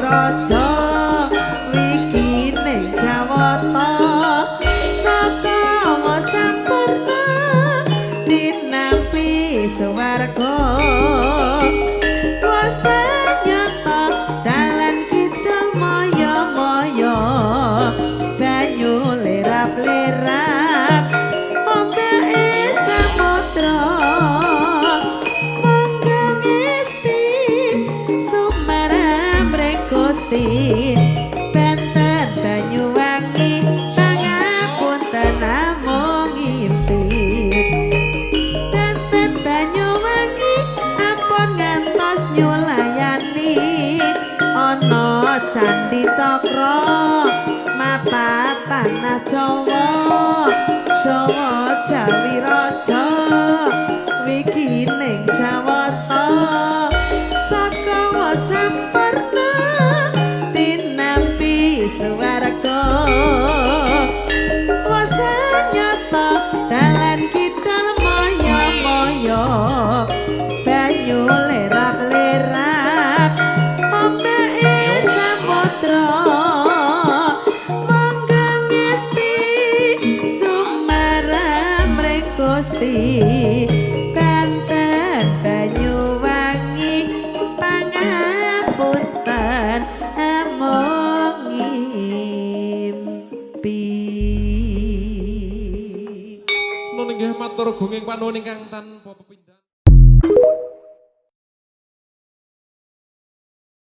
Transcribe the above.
Raja wikining Jawata saka sampurna tinampi swarga wasa nyata dalan kidul maya-maya banyu lerap-lerap ombake samudra mangga ngesti sumarang Gusti Banten Banyuwangi pangapunten namung ngimpi Banten Banyuwangi ampun ngantos nyulayani ana Candi Cakra mapat tanah Jawa Jawa Jawi Raja wikining Jawata saka sampurna tinampi swarga wasa nyata dalan kidul maya-maya banyu lerap-lerap ombake samudra mangga ngesti sumarang Gusti Banten Banyuwangi pangapunten amung ngimpi. Nun inggih matur gunging panuwun ingkang tanpa.